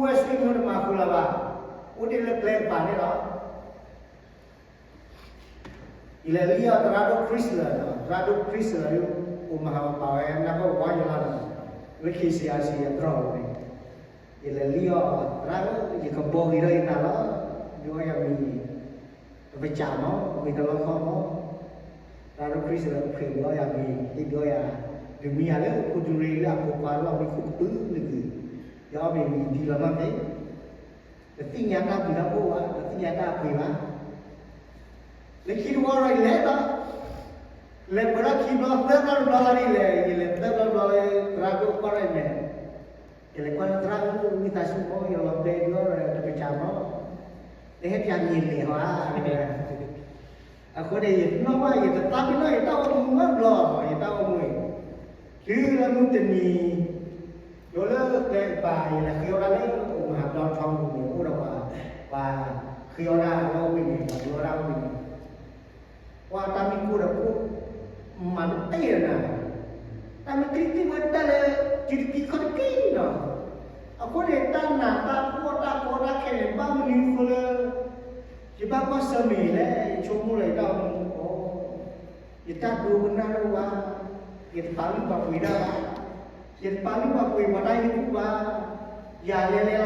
ဝဲစံမိတမၤဃုာ်လၢၤဘၣ်, အိၣ်တ့ၢ်လၢကျဲကပၤန့ၣ်လီၤ. ယလဲၤလံအီၤသရၣ်ဒိၣ် Chrysler, သရၣ်ဒိၣ် Chrysler အိၣ်မၤဟးဂီၤပာ်ဝဲနၢ်ပၢၢ်ဝါယလီၤနီၤ, လၢ K C R C အတြီၢ်န့ၣ်, ယလဲၤလံအီၤ သရၣ်ဧၢ, ယကဘီဂ့ၤထီၣ်ယသးလီၤ, ဒုးအီယၤမံၤန့ၣ် တပစၢ်မီၤ, မ့ၢ်တလီၢ်ခီမီၤ, သရၣ်ဒိၣ် Chrysler ဖျဲးဒုးအီယၤမံၤ, ဟ့ၣ်ဒုးအီယၤ, ဒုးမံယၤလၢခိဒူရ့လၢအဖိခွါလီၢ်မံခိၣ်ကပုၢ်နကုၢ်, ယအီမ့ၢ်ဝံၤဒ်လီၤမၢ်သ့ၣ် တသ့ၣ်ညါတၢ်ဘျုးတၢ်ဖှိၣ်ဘၣ်, တသ့ၣ်ညါတၢ်အပှ့ၤဘၣ်. လၢခံတဝီဒီးယလဲၤဒီး, လဲၤပှဲၤထီၣ်ခံဘျီ သၢသီတဘျီလီၤဒ်လဲၣ်, ယလဲၤသၢသီတဘျီလၢသရၣ်ဒိၣ်ကွၢ်ထီၣ်ယမဲာ်, ယလဲၤကွၢ်လၢသရၣ်ဧၢ, ဝံသးစူၤမီၤ, ယလီၤဘဲဒုးအီဒီးတပစၢ်မီၤ, တဟဲပၠးမံၤလဲၤဟီဧါ, အဃိန့ၣ် ယနီၣ်ဘၣ် ယတသးပ့ၤနီၣ်ယတၢ်အိၣ်မူနီတဘျီ, ယတၢ်အိၣ်မူအံၤ, တုၤလၢမုၢ်တနံၤ ယအိၣ်လၢကျဲကပၤ ယလဲၤဃ့အီၣ်ဒၣ်လၢအိၣ်မၤဘျီထီပူၤန့ၣ် အိၣ်ဒီးပှၤ, ပှၤဃ့အီၣ်ဒၣ်လၢအဝဲန့ၣ် ပှၤဃ့အီၣ်ဒၣ်ဝဲန့ၣ်, ပှၤတၢ်မံခိၣ်ဒီးခိၣ်, မၤတတ့ၢ်ဒီးနၤ, တၢ်မ့ၢ်တံၢ်တံၢ်ဝဲတၢ်လၢ စုတကံခီၣ်တကံနီၤ, အဃိန့ၣ် တၢ်နးတၢ်ဖှီၣ်တၢ်ကီတၢ်ခဲန့ၣ် ဘၣ်မနုၤအဃိလၢ ယဘၣ်ကွၢ်ဆၢၣ်မဲာ်လဲၣ်, ယဆိကမိၣ်လၢယတၢ်အိၣ်မူအီၤ, ယတၢ်ဒိကနၣ်တအိၣ်ဘၣ်, ယတပာ်လုၢ်ပာ်ပှ့ၤတၢ်ဘၣ်, ယတပာ်လုၢ်ပာ်ပှ့ၤပှၤတၢ်ဟ့ၣ်ကူၣ်ဘၣ်, ယၤလဲၤလဲၤလီၤ,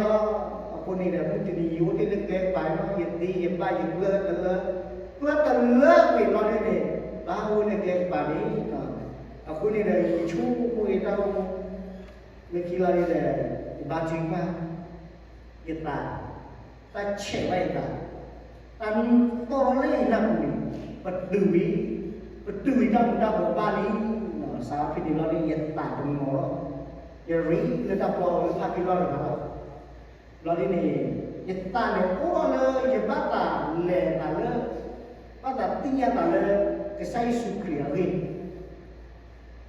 အဃိန့ၣ်ဒီး မုၢ်တနံၤယအိၣ်တ့ၢ်လၢကျဲကပၤန့ၣ် ယသ့ယဘၣ်ယကျၢၢ်တလၢ, ကျၢၢ်တလၢကွံာ်ဘျီဒ်န့ၣ်, ဘၣ်အိၣ်လၢကျဲကပၤန့ၣ်, အဃိန့ၣ်ဒီး ယဆိကမိၣ်ယတၢ်အိၣ်မူ လၢခံလီၤဒ်လဲၣ်, ယဘါထုကဖၣ်, ယသး, တၢ်ဆဲးဘၣ်ယသး, တၢ်မံသီၣ်လီၤလၢယနၢ်ပူၤန့ၣ်, ပတုာ်ဝံၤ, ပတုာ်ဝံၤတၢ်မူၤတၢ်ဘှီးဘၣ်လံ, စးဖဲန့ၣ်လီၤဒ်ယသးတမံၤလီၤ, ယရ့လၢတၢ်ပျီလၢဖးဖံလီၢ်တဂၤလီၤ, လီၤဒ်န့ၣ်, ယသးန့ၣ်အိၣ်ထီၣ်လၢယဘၣ်သးလဲၤသးလၢ, ဘၣ်သးသ့ၣ်ညါသးလၢ ကစၢ်ယ့ၣ်ၡူးခရံာ်အဂ့ၢ်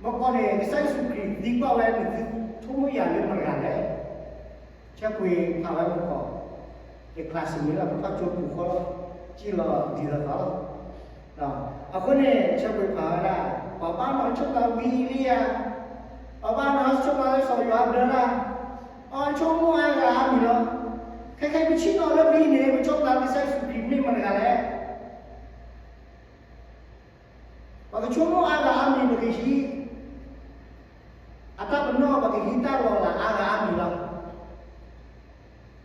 မ့ၢ်ကီၢ်န့ၣ် ကစၢ်ယ့ၣ်ၡူးခရံာ်သံကွၢ်ဝဲ နသုဆိကမိၣ်ယၤလၢမတၤတဂၤလဲၣ်, ဆၢကွံာ်ဖးဝဲမ့ၢ်ကီၢ်, ယကျါစံးမ့ၢ်လၢပထီၣ်ကၠိပူၤဃီလီၤ, ကံၣ်လီၤဒ်သိးသိးလီၤ, အဃိန့ၣ် ဆၢကွံာ်ဖးဝဲဒၣ်, ပှၤဘၣ်နီၢ်ဆိၣ်သးဝံအံၤလံဧါ, ပှၤဘၣ်နီၢ်ဆိၣ်သးလၢစီၤယိၤဟၣ်ဘျၢတၢ်, အဆိကမိၣ်အါဂၤအါမံၤလီၤ, ခဲခဲပဆ့ၣ်နီၤလၢပဟံၣ်န့ၣ် ပဆိကမိၣ်ကစၢ်ယ့ၣ်ၡူးခရံာ်မ့ၢ်မတၤတဂၤလဲၣ် ပကဆိကမိၣ်အါဂၤအါမံၤ ပကဟံး, အတၢ်ပနီၣ် ပကဟံးတၢ်လီၤလးအါဂၤအါမံၤလီၤ.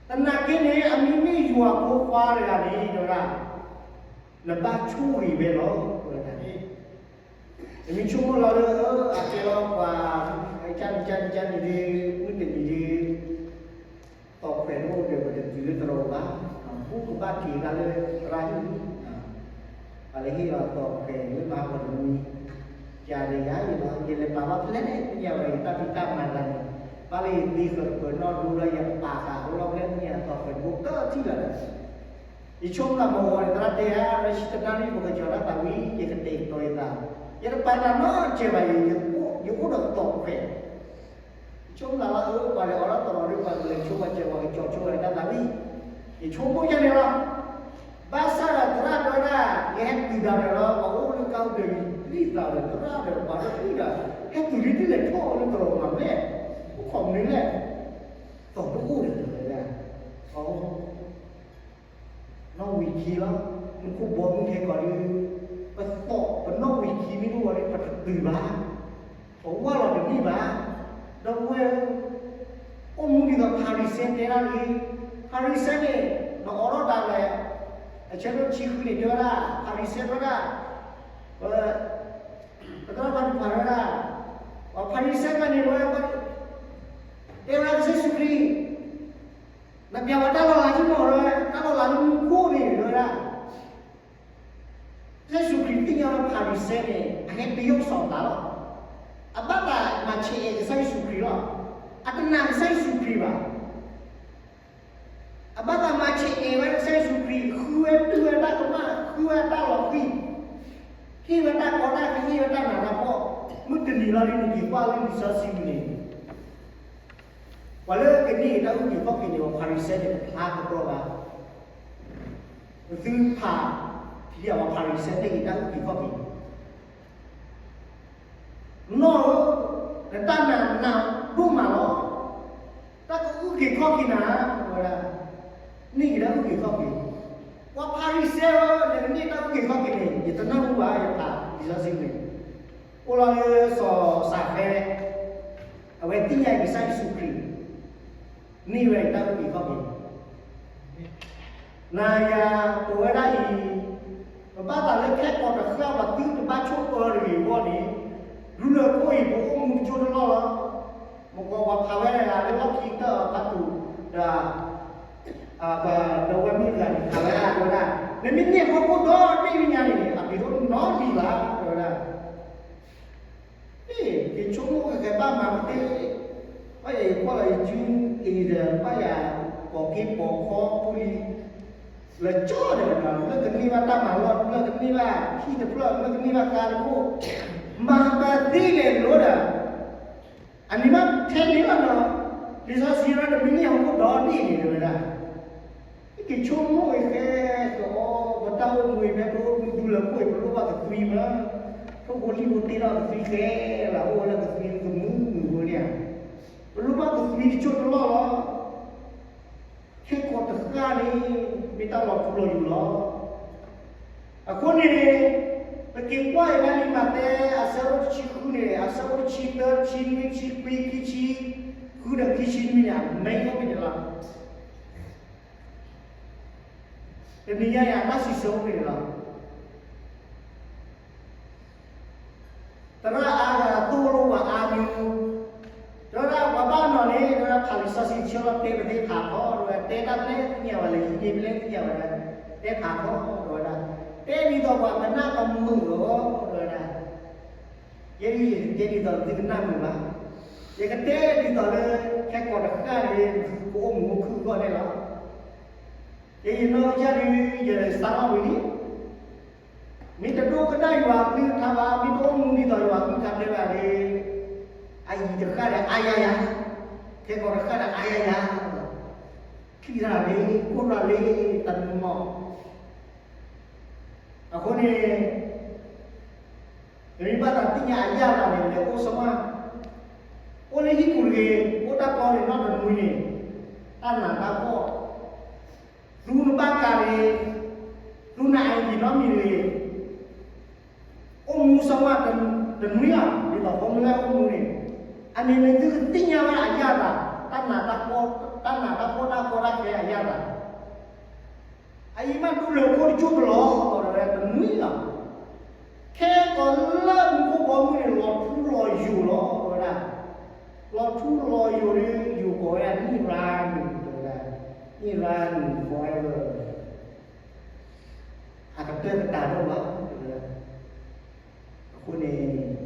သနာ်က့န့ၣ် အမံၤမ့ၢ်ယွၤဖိခွါတဂၤန့ၣ် တဲဝဲဒၣ်, နဘၣ်ဆိၣ်ဂ့ၤဝဲလီၤ တဲဝဲဒၣ်န့ၣ်, နမ့ၢ်ဆိကမိၣ်လီၤလၢ အကဲလီၤပှၤ ကၢ်နံၤကၢ်နံၤကၢ်နံၤဒုး မုၢ်တနံၤဒုး သီၣ်ခွဲးတအိၣ်ဒီး ပတတုၤလၢသရိာ်ဘၣ်, ဘူၣ်ကဘၣ်က့ၤဘၣ်လၢသရၣ်ဟံၣ်လံ, ပှၤလၢဟ့ၣ်လီၤသီၣ်ခွဲးလၢမၤပှၤတမံၤ, ယၤဒီးယၤယလီၤ ယလဲၤပာ်ဘၣ်ဖဲလဲၣ်သ့ၣ်ညါဝဲ ယတၢ်ဖံးတၢ်မၤတဂၤန့ၣ်, ဘၣ်လၢယသ့ဃၢၤတပၢၤနီၣ်ဒိလီၤ ယပာ်ဃာ်အီၤလီၤဖဲလဲၣ်သ့ၣ်ညါ သီၣ်ခွဲးတအိၣ်ကထံၣ်လၢၤဒီး ယဆိကမိၣ်မ့ၢ်ဝဲန့ၣ် သရၣ်တဲဧါ ရၢၡံတနၣ်ရံၣ် ပကစၢ်ဒၣ်သးဝံၤ ယကတဲာ်ကတီၤယသး, ယတပာ်သးနီတစဲးဘၣ် ယအိၣ်ဒီးသီၣ်ခွဲး, ယဆိကမိၣ်လၢအၢ ပှၤလဲၤအိးထီၣ်သရိာ်ဒီး ပှၤကလဲၤဆိပှၤစၢၤပှၤကကၠီဆိဝဲတၢ်သးဝံၣ်, ယဆိကမိၣ်ယၤန့ၣ်လီၤ. ဘၣ်ဆၣ်ဒီးသရၣ်တဲဝဲဒၣ် ယဟဲတုၤဒၣ်ဒီးလီၤ ပှၤအိၣ်လၢကါအိၣ်ဒီးလံသးဒီးသရၣ်ဒီးပှၤတဖုဒီး ဟဲတုၤဒ်လဲၣ်ထီၣ်လၢသရိာ်မးလဲၣ်, အိၣ်ခိးမနုၤလဲၣ်, သီၣ်တအိၣ်ဒီးဝဲဒၣ်, အ နီၣ်ဝံာ်ခံလီၤ, မူခိၣ်ဘီမုၢ်ခဲကီးဒီး, ပသီၣ်ပနီၣ်ဝံာ်ခံမ့ၢ်တအိၣ်ဒီး ပတတုၤဘၣ်, ပဝၢ်လီၤတန့ၢ်ဘၣ်, ဒီပုၢ်ဝဲၢ်, အိၣ်မူဒ်သိးဖၤရံၤၡဲတဲဒၣ်လံ, ဖၤရံၤၡဲန့ၣ် နအိးထီၣ်တၢ်လဲၣ်, အဆၢဒိၣ်တဆံဃုန့ၣ်တဲဝဲဒၣ် ဖၤရံၤၡဲတဲဝဲဒၣ်, ပ ပသရၣ်ဖါတံၢ်ဖါတဲဝဲဒၣ်, ပှၤဖၤရံၤၡဲမးန့ၣ်ဝဲ, တဲဝဲဒၣ်ကစၢ်ယ့ၣ်ၡူးခရံာ် နပျဲဝဲတၢ်လီၤလးကမီၤဝဲ, တၢ်လီၤလးလၢမူခိၣ်န့ၣ် တဲဝဲဒၣ်, ကစၢ်ယ့ၣ်ၡူးခရံာ်သ့ၣ်ညါဝဲဖၤရံၤၡဲန့ၣ် အဟဲတယုၢ်စီၤပၤလီၤ, အဘၣ်သးမၤဆဲးအဲၣ်ကစၢ်ယ့ၣ်ၡူးခရံာ်လီၤ, အတနာ်ကစၢ်ယ့ၣ်ၡူးခရံာ်ဘၣ်, အဘၣ်သးမၤဆဲးအဲၣ်ဝဲကစၢ်ယ့ၣ်ၡူးခရံာ် ဃုဝဲတုၢ်ဝဲတၢ်ကမၣ် ဃုဝဲတၢ်လီၤဃံၤ, ဟ့ၣ်ဝဲတၢ်ကီတၢ်ခဲ ဟ့ၣ်ဝဲတၢ်နးတၢ်ဖှီၣ်, မုၢ်တနံၤလီၤဒ်န့ၣ် က့ၤကွၢ်လၢလံာ်စီဆှံပူၤန့ၣ် ပှၤလၢကန့ၢ်တၢ်အုၣ်က့ၤခီၣ်က့ၤန့ၣ် ပှၤဖၤရံၤၡဲန့ၣ် တဖျါကပီၤဘၣ်, ပသုဖးထံအပှၤဖၤရံၤၡဲန့ၢ်က့ၤတၢ်အုၣ်က့ၤခီၣ်က့ၤ, နီၢ်ဧၢ, နတၢ်နာ်နာ်ဒိၣ်မးလီၤ. တၢ်ကအုၣ်က့ၤခီၣ်က့ၤနၤ, တဲဝဲဒၣ်, န့ၢ်က့ၤတၢ်အုၣ်က့ၤခီၣ်က့ၤ, ပှၤဖၤရံၤၡဲဧၢ, နကန့ၢ်တၢ်အုၣ်က့ၤခီၣ်က့ၤန့ၣ် ယတနၢ်ဟူဘၣ်, ယဖးလံာ်စီဆှံန့ၣ်, အိၣ်လီၤလၢစီၤစၤဃဲ, အဝဲသ့ၣ်ညါကစၢ်ယ့ၣ်ၡူးခရံာ်, န့ၢ်ဝဲတၢ်အုၣ်က့ၤခီၣ်က့ၤ နၤယၤ ပဝဲဒၣ်အံၤ, ပဘၣ်သးလၢခဲကိာ်တဃၣ် ပှၤသုတဘၣ်ဆိၣ်အၢတဂ့ၤအဂီၢ်န့ၣ်, ဒူလၢၢ်ခိၣ်အံၤ ပအိၣ်မူတကၠိတလီၢ်လီၤ. မ့ၢ်ကွၢ်ပှၤဖးဝဲဒၣ်လၢလီၢ်ခံကတၢၢ်ဖးတူၢ်ဒီး ပဒီပုၢ်ဝဲၢ်မုၣ်တဂၤန့ၣ် ဖးဝဲဒၣ်တဲဝဲဒၣ်, နမ့ၢ်န့ၢ်ဟီၣ်ခိၣ်ဒီဘ့ၣ်ညါန့ၣ် အပျံၤတအိၣ်နီတမံၤဘၣ် တဲဝဲဒၣ်. က့ၤဆိကမိၣ်ကဂဲၤဘၣ်မၤမတ့ၢ်, ဘၣ်ယၤယကွၢ်လီၤယစုအံၤဒီး ဘၣ်ယၤပိာ်က့ၤပိာ်ခီဖိလံ, လၢကၠီဒီး လၢကန့ၢ်ဘၣ်တၢ်မၤလီၢ်, လၢကန့ၢ်ဘၣ်ဟံၣ်တဖျၢၣ်, လၢကန့ၢ်ဘၣ်ဃါတခိၣ်, မၤပသ့လဲၤလိၤဒီး အန့ၣ်ဘၣ်ထဲန့ၣ်လီၤနီၤ, လံာ်စီဆှံရၢတမ့ၢ်န့ၢ်ဟီၣ်ခိၣ်ဒီဘ့ၣ်န့ၣ် တဲဝဲဒၣ်. က့ၤဆိကမိၣ်အံၤဃဲဃီ, ပတၢ်အိၣ်မူအံၤ ဖဲပအိၣ်မူဒူလၢၢ်ခိၣ်အံၤ ပလိၣ်ဘၣ်ကသွံမး, ထိၣ်ဖိလံၣ်ဖိတ့ထီၣ်ကသွံဃဲလီၤ, အိၣ်ဝဲလၢကသွံကမူးမုာ်ဖိန့ၣ်ဧါ, ပလိၣ်ဘၣ်ကသွံတကၠိၢ်တလီၢ်လီၤ. ခဲကိာ်တဃၣ်န့ၣ် မ့ၢ်တၢ်လီၤထူလီၤယိာ်လီၤ. အဃိန့ၣ် ပက့ၤကွၢ်အံၤဒၣ်လံ မးသဲအဆၢဒိၣ်တဆံဃုန့ၣ်, အဆၢဖိတဆံသၢ, တဆံနွံ, တဆံခွံ, ခံဆံ, ဃုဒီးခံဆံနွံန့ၣ် အမ့ၢ်အိၣ်ဖဲန့ၣ်လီၤ. တနံၤညါအံၤ အတၢ်စံးဆၢအိၣ်ဖဲန့ၣ်လီၤ. သရၣ်အါဂၤသိၣ်လိပှၤအါမံၤ, တဲဝဲဒၣ်ပှၤဘၣ်နီၤန့ၣ် တဲဝဲဒၣ်ဖးလံာ်စီဆှံဆၢလီၤတဲပသ့ဖးထီ, တဲဝဲဒၣ်တဲတၢ်ဖဲလဲၣ်သ့ၣ်ညါဝဲလဲၣ်, ဟံးန့ၢ်ဖဲလဲၣ်သ့ၣ်ညါဝဲလဲၣ်, တဲဖးထီ တဲဝဲဒၣ်, တဲဒ်သိးပှၤကနၣ်ကမုာ်လီၤ တဲဝဲဒၣ်. ယဲဒၣ်ယကတဲဒ်သိးသုကနၣ်မုာ်ဘၣ်, ယကတဲဒ်သိးလၢ ခဲကိာ်တဃၣ်န့ၣ် ကအိၣ်မူအိၣ်ခုၣ်အဂီၢ်န့ၣ်လီၤ. ယဲယနီၢ်ကစၢ်ဒုး ယစးထီၣ်ဝံၤလံ မ့ၢ်တဒိကနၣ်ယွၤအကလုၢ်ကထါဘၣ်, မ့ၢ်တအိၣ်မူဒ်သိးယွၤအကလုၢ်ကထါတဲဘၣ်န့ၣ်, အအံၤတဃၣ်ဒီးအါယၤယၤ, ခဲကိာ်တဃၣ်ဒီးအါယၤယၤ, ထံၣ်တၢ်လံ, ကိၢ်တၢ်လံ, တနီၤ, အဃိန့ၣ် ပမ့ၢ်ဘၣ်သးသ့ၣ်ညါအယၣ်ဘၣ်န့ၣ် လဲၤအိၣ်ဆိမး, အိၣ်လၢဟံၣ်ပူၤတဂ့ၤ, အိၣ်တၢ်တီန့ၣ်နီတနွံန့ၣ်, တၢ်နးတၢ်ဖှီၣ်, သူနဘၣ်ကးတဂ့ၤ, သူနအအံၤနီတမံၤတဂ့ၤ, အိၣ်မူဆိမး တနွံလီၤ, ဒ်သိးဖိမုၣ်လၢအိၣ်မူန့ၣ်, အန့ၣ်န့ၣ်သုကသ့ၣ်ညါဘၣ်အယၣ်သး, တၢ်နးတၢ်ဖှီၣ်, တၢ်နးတၢ်ဖှီၣ်တၢ်ကီတၢ်ခဲအယၣ်သး အအံၤမးဒူလၢၢ်ခိၣ်တကၠိၢ်တလီၢ် တဲဝဲတနွံလီၤ. ခဲကိာ်လၢမူခိၣ်ဘီမုၢ်န့ၣ် လီၤထူလီၤယိာ်လီၤ တဲဝဲဒၣ်, လီၤထူလီၤယိာ်ဒီး ယိာ်ကိးဝဲဒၣ် နိရၤနံၤ တဲဝဲဒၣ်, နိရၤနံၤ forever အကတၢၢ်ကတၢၢ်ဒိၣ်ဘၣ် တဲဝဲဒၣ်. အဃိန့ၣ်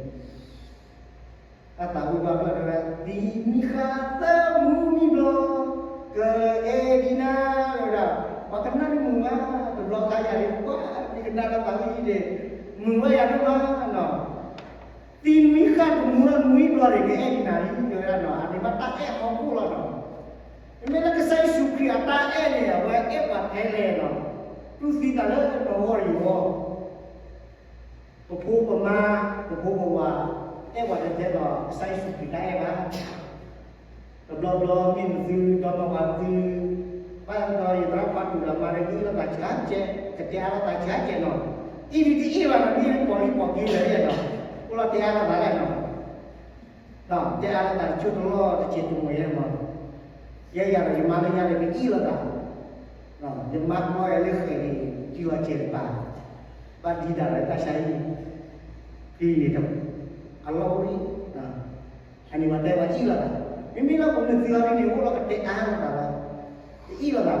တၢ်သးဝံၣ်ဘၣ်ဘျီတဲဝဲ, သံနွံဃၣ်သၢမူနွံဘျီ, ကအဲၣ်ဒံးနၤ တဲဝဲဒၣ်, ပှၤကနၣ်တမုာ်ဘၣ်, တဘျီခါယၤန့ၣ် ပှၤကနၣ်တၢ်သးဝံၣ်အံၤန့ၣ် မုာ်ဘၣ်ယၤဒိၣ်မးနီၤ. သံနွံဃၣ်တမူဒီးနွံဘျီန့ၣ် ကအဲၣ်ဒံးနၤလံ တဲဝဲဒၣ်နီၤ, အန့ၣ်ဘၣ်တၢ်အဲၣ်ဟီၣ်ခိၣ်လီၤနီၤ. မ့မ့ၢ်လၢကစၢ်ယ့ၣ်ၡူးခရံာ်အတၢ်အဲၣ်န့ၣ် အဝဲအဲၣ်ပှၤထဲလဲၣ်နီၤ, တူၢ်သံသးလၢတဂီၢ်အံၤအဂီၢ် ပဖိပမါ, ပဖိပဝၤ, အဲၣ်ပှၤတတဲလီၤ ကစၢ်ယ့ၣ်ၡူးခရံာ်တၢ်အဲၣ်ဘၣ်. တဘျီဘျီမ့ၢ်နသု ဒီမါဝၤသု, ဘၣ်ဒီးယသရၣ်ဖးတူၢ်ဒီးမါဒီး ကအ့ၣ်လိာ်သးဆါကဲ, ကတဲအါလိာ်သးဆါကဲနီၤ, အ့ၣ်ဒ်တအ့ၣ်ဘၣ်နီၤ မ့ၢ်ပိာ်လံပိာ်က့ၤလၢယဲနီၤ, အိၣ်လီၤတဲအါလိာ်သးလဲၣ်နီၤ တဲအါလိာ်သးတကၠိၢ်တလီၢ်တစဲးတမှဲၤယဲမး, ယဲယၤဒီးယမါလၢညါဒီး ကအ့ၣ်လိာ်သး, ယမါကမီၤအဲၣ်လၢဃဲၤန့ၣ် တုၤအီၤစဲးတပၤ, ဘၣ်ဒံးဒၣ်ဒီးတၢ်ဆါဟံၣ်, ဖဲန့ၣ် အလီၢ်အိၣ်လံ, အန့ၣ်ပှၤတဲပှၤအ့ၣ်လိာ်သး, မ့မ့ၢ်လၢပှၤမုၢ်သံအီၤဒ်န့ၣ် အိၣ်လီၤကတဲအါလိာ်သးလီၤ, ကအ့ၣ်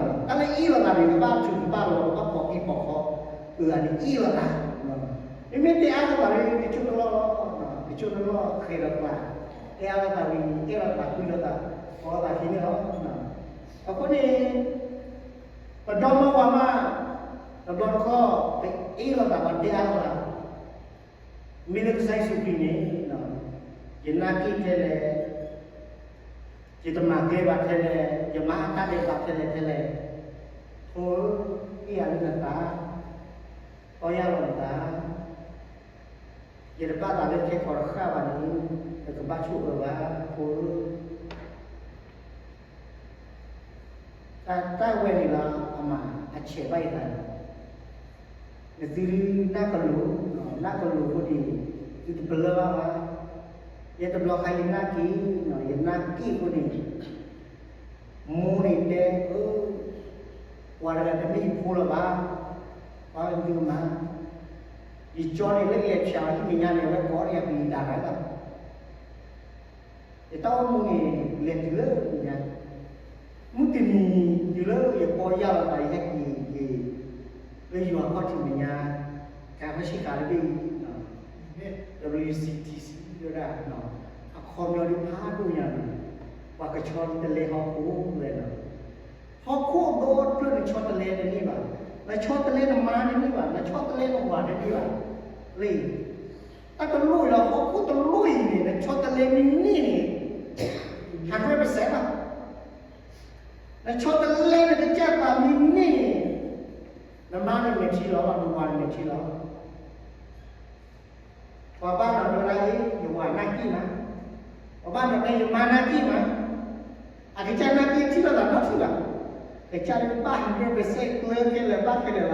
လိာ်သးလီၤ, တၢ်လၢအ့ၣ်လိာ်သးန့ၣ် ကဘၣ်ထုးကဘၣ်လီၤ ကဘၣ်ပိာ်က့ၤပိာ်ခီ, အန့ၣ်အ့ၣ်လိာ်သး, မ့မ့ၢ်တဲအါလိာ်သးလၢ တကၠိၢ်တလီၢ်လီၤ, တကၠိၢ်တလီၢ်ဃဲၤဒီးပှၤ, တဲအါလိာ်သးဝံၤ အဲၣ်လိာ်သးကွံလိာ်သး, ကိးလိာ်သးခံန့ၣ်လီၤ. အဃိန့ၣ် ပဒီမါဝၤမး, တဘျီတခီၣ် ပအ့ၣ်လိာ်သး ပတဲအါလိာ်သး, မ့ၢ်လၢကစၢ်ယ့ၣ်ၡူးခရံာ်န့ၣ်, ယနာ်က့ၢ်ထဲလဲၣ်, ယတမၤကျဲဘၣ်ထဲလဲၣ်, ယမၤအတၢ်ဒဲးဘးထဲလဲၣ်ထဲလဲၣ်, ဖိဧၢ, အ့ၣ်ယၤလၢနသး, အီယၢ်လီၤနသး, ယတဘၣ်သးလၢခဲကိာ်တဃၣ်ဘၣ်န့ၣ်, နကဘၣ်ဆိၣ်အၢဘၣ်, ဖိဧၢ. တၢ်ဝဲန့ၣ်လီၤ အမၤအဆဲးဘၣ်ယသးန့ၣ်, နသုနၢ်ကလိၤ, နၢ်ကလိၤအဃိန့ၣ် သုတပလၢၢ်ဘၣ်ဘၣ်. ယဲတဘျီခါယနၢ်က့ၤ, ယနၢ်က့ၤအဃိန့ၣ် မိၢ်န့ၣ်တဲ, အၢ, ပှၤတဂၤတမ့ၢ်ယဖိလၢၤဘၣ်, ပှၤမ့ၢ်သုကမၤ, ယကၠီန့ၣ်လၢယလဲၤဖၠးအီၤဟံၣ်မဲာ်ညါန့ၣ် အဝဲကိးန့ၢ်ယၤပျံၤတၢ်တၢ်လီၤ. ယတၢ်အိၣ်မူန့ၣ် လဲၤတုၤလၢမဲာ်ညါ, မုၢ်တနံၤတုၤလၢယပီၢ်ယၢ်လီၤသး ယဟဲက့ၤက့ၤ လၢယွၤခီၣ်ထံးမဲာ်ညါ, ကဟဲဆ့ကၤတဘ့ၣ်အံၤ, WCTC ဝဲဒၣ်, အခီပညီဒ်ဖးဒိၣ်ညါန့ၣ်, ပှၤကဆီတလဲဟီၣ်ခိၣ်ဝဲလီၤ. ဟီၣ်ခိၣ်အဘီအတြၢၢ် နဆီတလဲတန့ၢ်ဘၣ်, နဆီတလဲနမါတန့ၢ်ဘၣ်, နဆီတလဲနဝၤတန့ၢ်ဘၣ်, လၢ တၢ်တလိၣ်အံၤလီၤ, ဟီၣ်ခိၣ်တလိၣ်အံၤန့ၣ် နဆီတလဲမ့ၢ်န့ၢ်န့ၣ် hundred percent လီၤ. နဆီတလဲနကစၢ်သးမ့ၢ်န့ၢ်န့ၣ်, နမါန့ၣ်မဲာ်ထံလီၤ, နဝၤန့ၣ်မဲာ်ထံလီၤ. ပှၤဘၣ်နီၢ်ဒိဒၣ်အံၤ ယဝၤနၢ်က့ၢ်မး, ပှၤဘၣ်နီၢ်တဲယမါနၢ်က့ၢ်မး, အကစၢ်နၢ်က့ၢ်ထံၣ်လိာ်သးနီတထံၣ်ဘၣ်, ကစၢ်န့ၣ်ဘၣ် hundred percent ကျၢၤခဲလၢာ်ဘၣ်ခဲလၢာ်လီ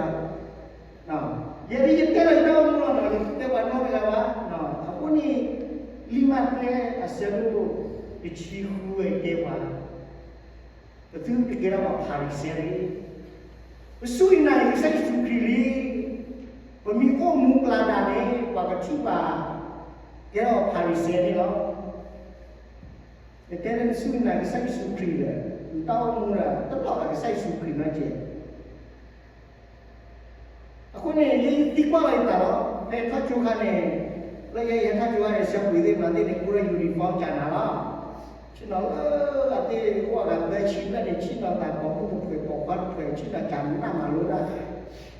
ၤ. ယဲဒၣ်ယတဲလီၤယတၢ်အိၣ်မူလီၤနီၤ, ယတဲပှၤနီတဂၤဘၣ်. အဃိန့ၣ် လံာ်မးသဲအဆၢဒိၣ်တဆံဃုဝဲတဲပှၤ, ပသုတကဲထီၣ်ပှၤဖၤရံၤၡဲတဂ့ၤ. ပစူၢ်က့ၤနာ်က့ၤကစၢ်ယ့ၣ်ၡူးခရံာ်လံ, ပမ့ၢ်အိၣ်မူပျၤဒၣ်န့ၣ် ပှၤကထံၣ်ပှၤကဲထီၣ်ဖၤရံၤၡဲန့ၣ်လီၤ. နတဲလၢနစူၢ်က့ၤနာ်က့ၤကစၢ်ယ့ၣ်ၡူးခရံာ်ဒီး နတၢ်အိၣ်မူဒီး တလီၤဘၣ်ကစၢ်ယ့ၣ်ၡူးခရံာ်နီတစဲး. အဃိန့ၣ် ယဲယသံကွၢ်လီၤယသးလီၤ, ဖဲထီၣ်ကၠိခါန့ၣ်, လၢယဲယဟဲထီၣ်ကၠိခါန့ၣ် ဆၢကွံာ်သ့ၣ်မၤသ့ၣ်န့ၣ် ကူၣ်ဒီး uniform ကၢ်နၤလီၤ. ဆ့ၣ်နီၤလၢအသ့ၣ်အိၣ်အဂၤသၢဆံဘျဲၣ်န့ၣ် ဆ့ၣ်နီၤသးပိာ်မုၣ်တဖှဲးပိာ်ခွါတဖှဲး ဆ့ၣ်နီၤကၢ်နးမၤလိဒၣ်,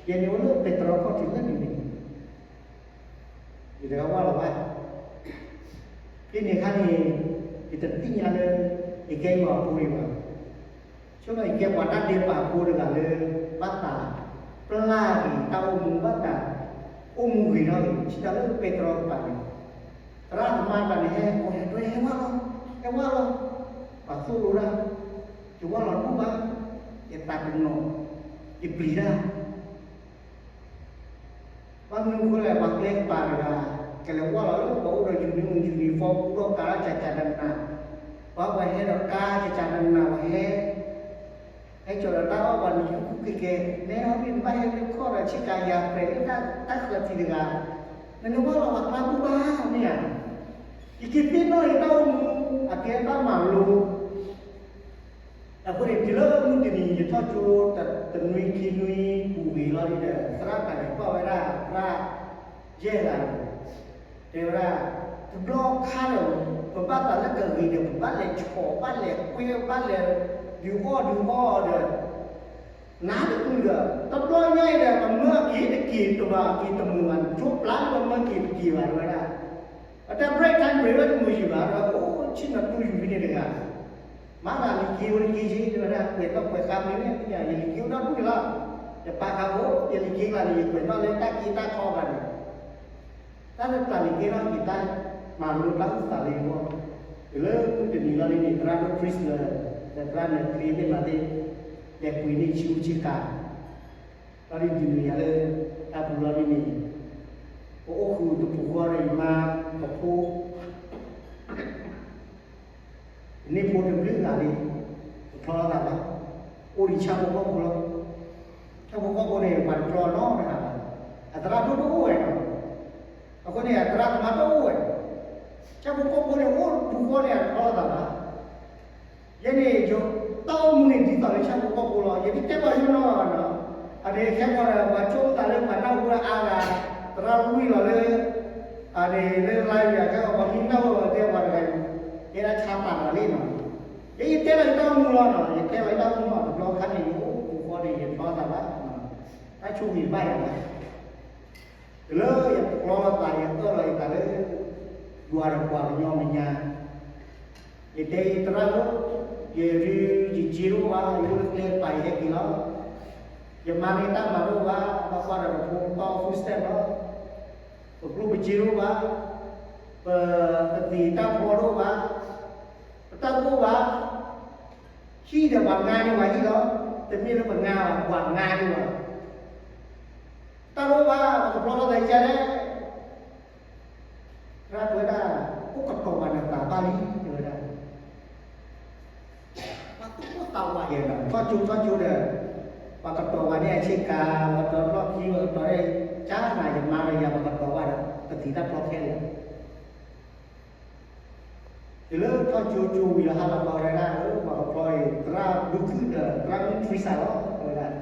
ယဲန့ၣ်အိၣ်လၢပဲတြီခီၣ်ထံးလၢန့ၣ်န့ၣ် ယတဂၤဝၢ်လီၤဘၣ်. ဖဲန့ၣ်အခါန့ၣ် ယတသ့ၣ်ညါလၢ ယကဲယွၤအဖိဒံးဘၣ်. ဆိကမိၣ်ယကဲပှၤတၢ်ဒဲးဘးဖိတဂၤလၢ ဘၣ်သးပျၢ်က့ၤတၢ်အိၣ်မူ ဘၣ်သးအိၣ်မူဂ့ၤထီၣ်ဂ့ၤ ဆံးတၢ်လၢပဲတြီကပၤန့ၣ်, သရၣ်သမါတဂၤန့ၣ် ဟဲကိးယၤ ဒွဲၣ် ဟဲဝၢ်လီၤ, ဟဲဝၢ်လီၤ, ပှၤသိၣ်လိဒၣ်, ယဝၢ်လီၤတဘူၣ်ဘၣ်, ယသးကနီၤ, ယပျံၤတၢ် ဘၣ်မနုၤအဃိလဲၣ် ပှၤကျဲကပၤတဂၤ ကလဲၤဝၢ်လီၤလၢပှၤအိၣ်ဒီး ယူၤနံမူ ယူၤနံဖီ ကူၣ်ထီၣ်ကၤလၢကၢ်ကၢ်နးနး, ပှၤပှၤဟဲဒီးကါကၢ်ကၢ်နးနး ပှၤဟဲ, ဟဲကၠီၤဒီးတၢ်အီၣ်ပှၤနယူၤကူကဲကဲ, နဲအီၣ်မ့ၢ်နဘၣ်ဟဲလၢခီၣ်ဒီး ဆ့ကၤယၤပှဲၤလၢတၢ်ဃၢၤထံးတဂၤ, နလဲၤဝၢ်လီၤပှၤကျါဘူၣ်ဘၣ်မ့ၢ်ဧါ, ယကသ့ၣ်နီၣ်ယတၢ်အိၣ်မူ အကဲဘၣ်မၤလိ အဃိန့ၣ် တုၤလၢမုၢ်တနံၤ ယထီၣ်ကၠိတနွံခံနွံပူၤဝံၤလီၤဒီး သရၣ်တဂၤန့ၣ် ကွၢ်ဝဲဒၣ်သရၣ်ယဲၢ်ဂၤန့ၣ် တဲဝဲဒၣ် တဘျီခါဒီး ပဘၣ်သးလၢကဂ့ၤဒီး ပဘၣ်လဲၤဆီၣ် ဘၣ်လဲၤကွဲ ဘၣ်လဲၤဒုးအီၣ်ဒုးအီဒီး နၤတကလုာ်ဒီး တဘျီညါအံၤဒီး ပမၢအက့ၤတက့ၤ တမၤအက့ၤတမုာ်ဘၣ် ကၠိပျၢ်လၢပမၢက့ၤတက့ၤဘၣ် တဲဝဲဒၣ် အတၢ် break time ပှဲၤဝဲတမုာ်ယံၤဘၣ်ဒီး အိၣ်ဆ့ၣ်နီၤတူၢ်ယူၤဖဲန့ၣ်တဂၤ မၤသးလံၤက့ၤဝဲလံၤက့ၤယ့ၤ တဲဝဲဒၣ် ကွဲးထီၣ်ကွဲးဃါမ့ၢ်န့ၣ် ယလံၤက့ၤအိၣ်ဒီဒူၣ်န့ၣ်လီၤ ယပာ်ဃာ်အိၣ် ယလံၤက့ၤကျါန့ၣ် ယကွဲးထီၣ်လၢတၢ်က့တၢ်ခီဘၣ်န့ၣ် တၢ်တကျါန့ၣ်ကဲထီၣ်က့ၤတၢ် မၤလိတၢ်အိၣ်သးလၢယဂီၢ် တုၤလၢမုၢ်တနံၤလီၤဒ်န့ၣ် သရၣ်ဒိၣ် Chris လၢ ဒီးသရၣ်နၢၤသ့သ့ၣ်မၤသ့ၣ် လဲၤပှ့ၤန့ၢ်ဆူဆ့ကၤ လီၤဒ်ဒုးနုာ်ယၤလၢ တၢ်ပူၤလီၤဒ်န့ၣ် ပအိၣ်ဃုာ်တပူၤဃီဒီးယမါ ပဖိ ပန့ၢ်ဖိတဘျုးဂၤလံ ပဖျီလိာ်သးဘၣ် အိၣ်ဒံးဆၣ်ဖိကီၢ်ဖိလီၤ ဆၣ်ဖိကီၢ်ဖိန့ၣ် ပှၤတဖျီနီတဂၤဘၣ် အသရၣ်ဒိၣ်တအိၣ်ဝဲနီၤ အဃိန့ၣ် အသရၣ်သမါတအိၣ်ဝဲ ဆၣ်ဖိကီၢ်ဖိန့ၣ် အိၣ်တပူၤဃီန့ၣ် အတဖျီလိာ်သးဘၣ် ယဲန့ၣ် ယတၢ်အိၣ်မူန့ၣ် ဒ်သိးလၢဆၣ်ဖိကီၢ်ဖိလီၤ ယတတဲပှၤယိၣ်နီတဂၤနီၤ အန့ၣ်ခဲကီးဒီး ပှၤကၠိသးလၢပှၤနၢ်ဟူအါဂၤ သရၣ်လွံၢ်လီၤလၢ အန့ၣ်လၢ live ယၤခဲကီး ပှၤဟံးနၢ်ဟူအီၤတဲပှၤတဂၤအံၤ တဲဒၣ်ဆါသးလီၤလံနီၤ ယဲယတဲလီၤယတၢ်အိၣ်မူလီၤနီၤ ယတဲလီၤယတၢ်အိၣ်မူလီၤ တဘျီခါန့ၣ် ယအိၣ်ပူၤဃီန့ၣ် ယဖျီသးဘၣ် တၢ်ဆိၣ်ဂ့ၤဘၣ်ယၤဘၣ် တုၤလၢယဖျီလိာ်သး ယအၢၣ်လီၤယသးလၢ ယွၤဒီးပှၤကညီမဲာ်ညါ ယတဲယသရၣ်လၢ ယဒုးယက့တအိၣ်ဘၣ် ယအိၣ်လၢကျဲပၤယဟဲက့ၤလီၤ ယမၤန့ၢ်တၢ်မၤတအိၣ်ဘၣ် ဘၣ်ကွၢ်ဒီးပဖိပၢ် food stamp လီၤ ပကျိၣ်ပစ့တအိၣ်ဘၣ် ပကသ့ၣ်တၢ်ဖျီတအိၣ်ဘၣ် ပတၢ်တအိၣ်ဘၣ် ဟံၣ်ဒီးပှၤငါန့ၢ်ပှၤဟံၣ်လီၤ တမ့ၢ်လၢပငါဘၣ်, ပှၤငါဒံးဘၣ်. တၢ်လၢဘၣ် ပကဖျီလီၤသးကလဲၣ်. သရၣ်တဲဝဲဒၣ်, အိၣ်ကတီၤဝဲနသးဘၣ်လံ တဲဝဲဒၣ်. ပှၤသူၣ်ကိၢ်သးဂီၤယဲၢ်ဒီး ထီၣ်ကၠိထီၣ်ကၠိဒီး ပှၤကတီၤဝဲန့ၣ်အဆ့ကၤ, ပှၤကတီၤဖျီၣ်ခံ, ပှၤကတီၤန့ၣ်, ကၢနၤယမါဒီးယၤ ပှၤကတီၤဝဲဒီး ပသံတၢ်ဖျီၣ်ခဲလၢာ်. တုၤလၢထီၣ်ကၠိကၠိဝံၤလီၤ ဟါလီၤခီဝဲဒၣ်ဧၢ, ပှၤကဖျီအံၤ သရၣ်ဘုခုၣ်ဒီး သရၣ်မုၣ်ထွံစးလီၤ တဲဝဲဒၣ်.